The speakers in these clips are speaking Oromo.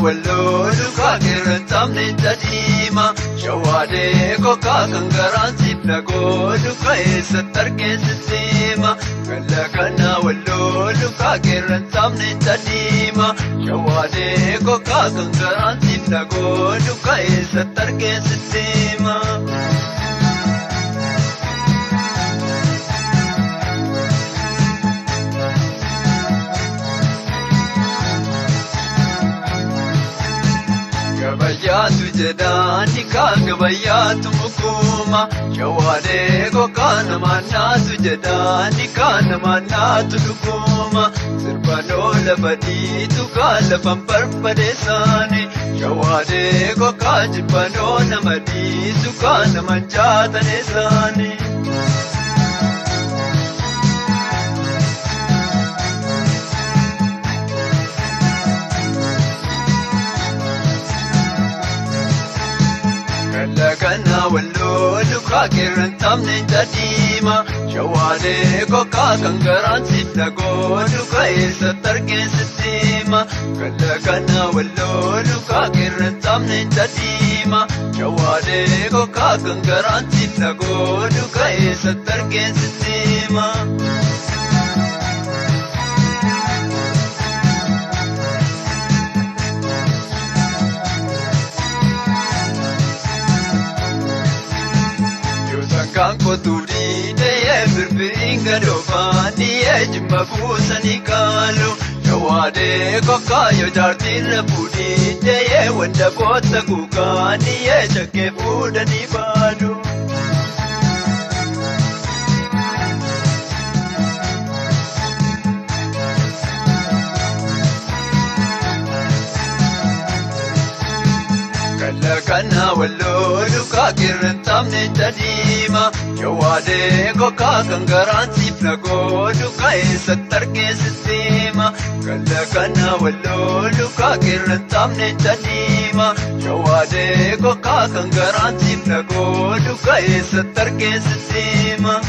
Walloo lukaa qeerransaamne tadiima. Shawaadee kokkaa kan garaan siif nagoo lukaa eessatti argeessisiima. Galla kana walloo lukaa qeerransaamne tadiima. Shawaadee kokkaa kan garaan siif nagoo lukaa eessatti argeessisiima. Gabayyaatu jedhaani kaan gabayyaatu mukuma. Shawaadee kokkaa namaan naatu jedhaani kaan namaan naatu dhuguma. Sirbanoo lafa dhiitu kaan lafan barbadeessaani. Shawaadee kokkaa jibbanoo nama dhiisu kaan naman jaataneessaani. Kana walloo lukaa qeerransaamne tadiima. Shawaadee kokkaa kan garaan siif nagoo lukaa eessatti argeessisiima. Galla kana walloo lukaa qeerransaamne tadiima. Shawaadee kokkaa kan garaan siif nagoo lukaa eessatti argeessisiima. Kan kotuuri ta'ee birbiriin gadoofaanii jimma buusanii kaalu. Shawaadee kokkaa yoo jaartiin fuudhii ta'ee wanta goota kuukaanii shakkee fuudhanii baadu. Galla kana walloo lukaa qeerransaamne tadiima. Shawaadee kokkaa kan garaan siif nagoo lukaa eessatti argeessisiima. Galla kana walloo lukaa qeerransaamne tadiima. Shawaadee kokkaa kan garaan siif nagoo lukaa eessatti argeessisiima.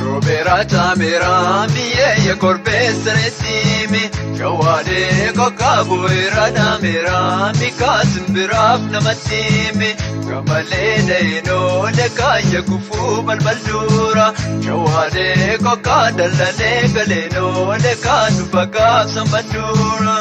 Roobeeraa caameeraa mi'eeyya korbeessa reetiimi. Shawaadee kokkaa bu'eera dhaameeraa mikaa simbiraaf namatti himi. Gamalee dhaheenoo lekaayya kufuu balbalduura. Shawaadee kokkaa dallalee galeenoo lekaa dhufa gaafsan banduura.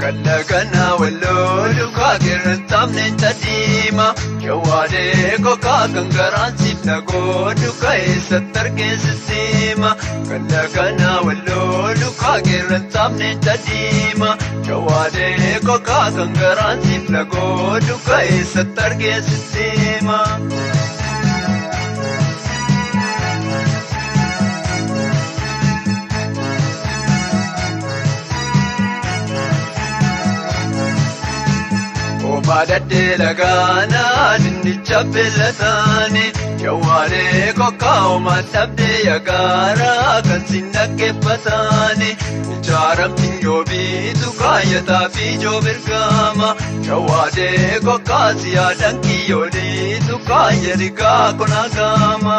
Galla kana walloo lukaa qeerransaamne tadiima. Shawaadee kokkaa kan garaan siif nagoo lukaa eessatti argeessisiima. Galla kana walloo lukaa qeerransaamne tadiima. Shawaadee kokkaa kan garaan siif nagoo lukaa eessatti argeessisiima. Omaadhaddee lagaanaa dinnicha beellataani. Shawaadee kokkaa omaan dhabdee yagaaraa kan si dhaggeeffataani. Ijaaramti yoobiitu kaayyataa fi joobirgaama. Shawaadee kokkaa siyaadhaan kiyyooliitu kaayya rigaa konaagaama.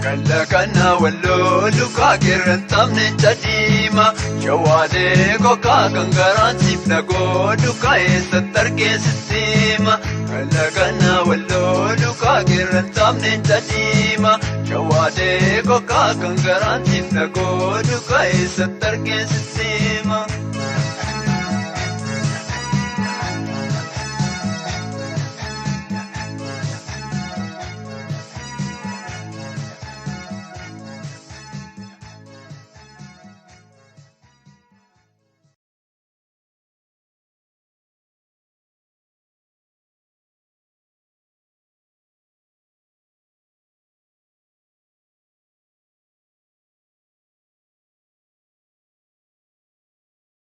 Galla kana walloo lukaa qeerransaamne tadiima. Shawaadee kokkaa kan garaan siif nagoo lukaa eessatti argeessisiima. Galla kana walloo lukaa qeerransaamne tadiima. Shawaadee kokkaa kan garaan siif nagoo lukaa eessatti argeessisiima.